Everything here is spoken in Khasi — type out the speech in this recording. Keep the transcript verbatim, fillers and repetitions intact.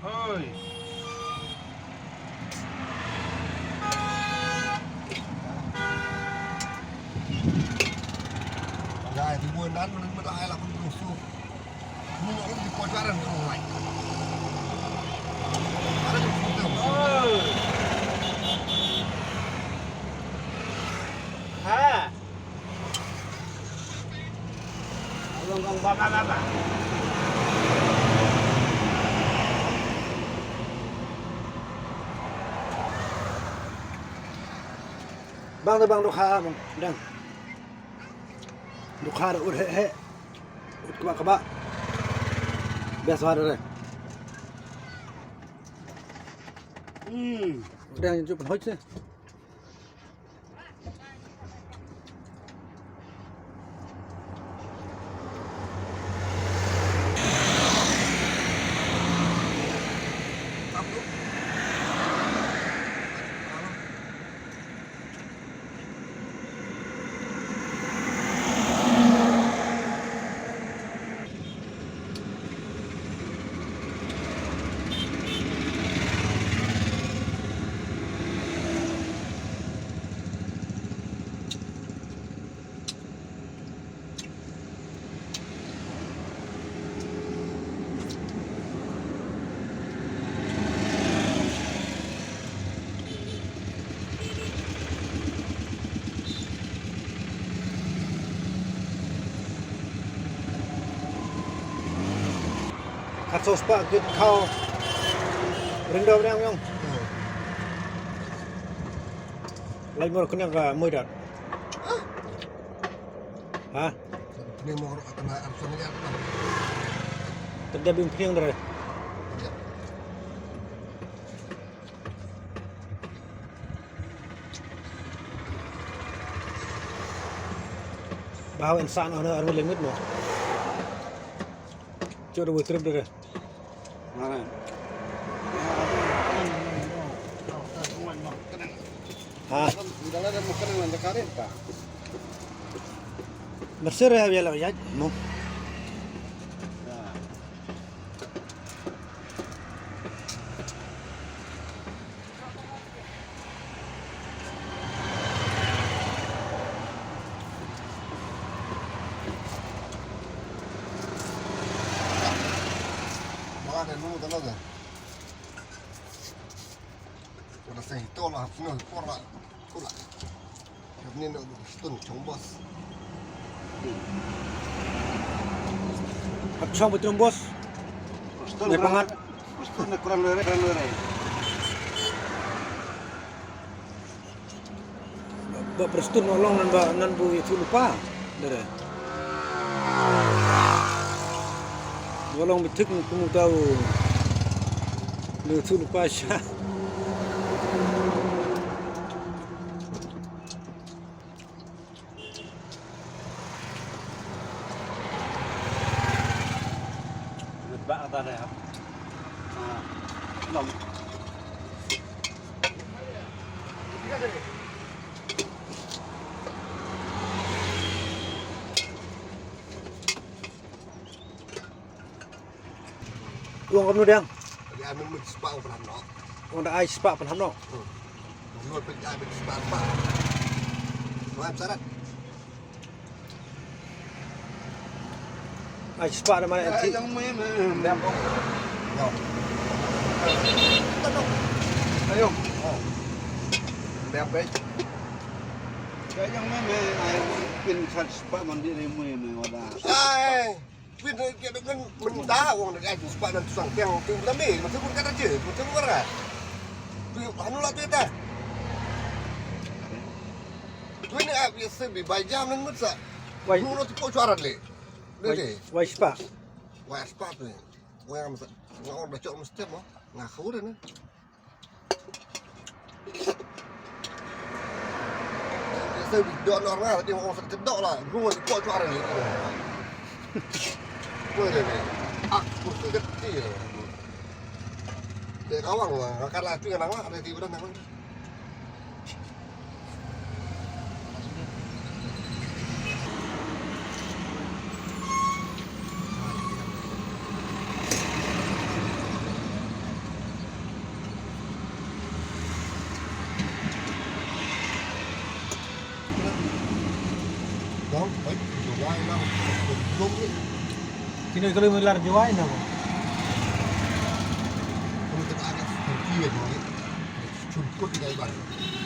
Oi. Dai, di buan nan, nan, nan, ai la pun rusuh. Mun orang di pojaran orang lain. Ada di situ. Oi. Ha. Bang da bang dohkha, bang. Dang. Dohkha da ur heh heh. Ut kaba kaba. Biasa ada deh. Hmm. Dang, jumpa hoit sih. Khatsaw spah kit khaw. Ring dom riang yong. Lai mor kena ka muidat. Ha? Ni mor kena arsan ya. Terdebing pring dere. Bahaw insan ana armu limit mo. Coba dua trip deh. Mana? Ha. Dalam ada muka dengan Jakarta. Bersih ya biar lah ya. Mo. Wala sa hito la hapno pora pora. Hapni no stun chong boss. Hap chong betul boss. Stun ne pangat. Stun ne kurang lere kurang lere. Ba Prestone u long nan ba nan bu ïathuh lypa. Dere. U long ba thik kum uta u ïathuh lypa sha. Ba ta ne. Ah. Long. Ong kumno dang? Ong da ai spah pynhap noh. Ai spah da mana anti. Ayo. Dep eh. Ka jong me me ai pin sat spah man di ne mui me wada. Ai. Pin ke dengan menda wong da ai spah nan tusang tiang tiang da me. Mesti pun kata je, mesti pun kata. Pin anu lah pin ta. Pin ai biasa bi bai jam nan mut sa. Wai. Nu lo tu ko chuarat le. Wai, wai spah. Wai spah tu. Wai am sa. Nga or da chok mesti mo. Nga khur na. Sa bi dok nor nga, ti ong sa ti dok la, ru ti ko chuar ni. Ko de ni. Ak kursi kecil. De kawang la, ka la ti nang la, de ti udah nang. Oi, Jowai lang, Jowai. Kino kali mo lar Jowai na mo? Kung kita ada kunci ya Jowai. Cumput di Gaiban.